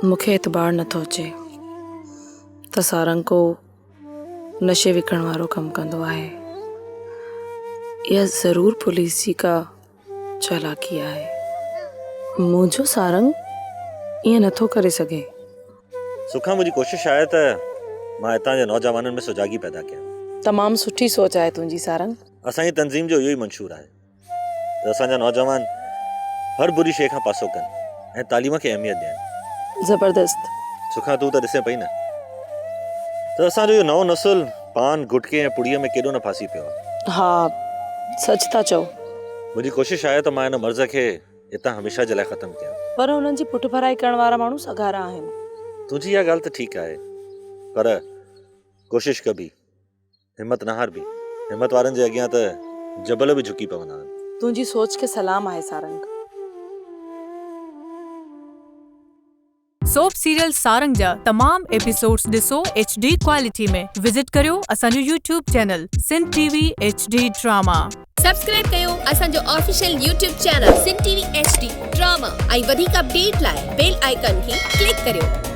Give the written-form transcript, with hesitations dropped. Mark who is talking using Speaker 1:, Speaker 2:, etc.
Speaker 1: مون کي اعتبار نٿو اچي ته سارنگ ڪو نشي وڪڻڻ وارو ڪم ڪندو آهي. اها ضرور پوليس جي ڪا چالاڪي آهي. منهنجو سارنگ ائين نٿو ڪري سگهي.
Speaker 2: سکا منهنجي ڪوشش آهي ته مان هتان جي نوجوانن ۾ سجاڳي پيدا ڪيان.
Speaker 1: تمام سٺي سوچ آهي تنهنجي سارنگ.
Speaker 2: اسان جي تنظيم جو اهو ئي منشور آهي ته اسان جا نوجوان هر بري شيء کان پاسو ڪن ۽ تعليم کي اهميت ڏين.
Speaker 1: زبردست.
Speaker 2: سکا تون ته ڏسين پئي نه ته اسان جو اهو نئون نسل پان، گٽڪي ۽ پڙيء ۾ ڪيڏو نه ڦاسي پيو آهي.
Speaker 1: ها سچ ٿا چئو.
Speaker 2: منهنجي ڪوشش آهي ته مان ان مرض کي هتان هميشه جي لاء ختم ڪيان.
Speaker 1: پر انهن جي پٺڀرائي ڪرڻ وارا ماڻهو سگهارا آهن.
Speaker 2: تنهنجي اها ڳالهه ته ٺيڪ آهي پر ڪوشش ڪبي. همت نه هاربي. همت وارن جي اڳيان ته جبل به جهڪي پوندا آهن.
Speaker 1: تنهنجي سوچ کي سلام آهي سارنگ.
Speaker 3: سوپ سيريل سارنگ جا تمام ايپيسوڊز ڏسو ايڇ ڊي ڪوالٽي ۾ وزٽ ڪريو اسان جو YouTube channel Sindh T V H D drama.
Speaker 4: Subscribe ڪيو اسان جو official YouTube channel Sindh T V H D drama ۽ وڌيڪ اپڊيٽ لاء بيل آئيڪان کي ڪلڪ ڪريو.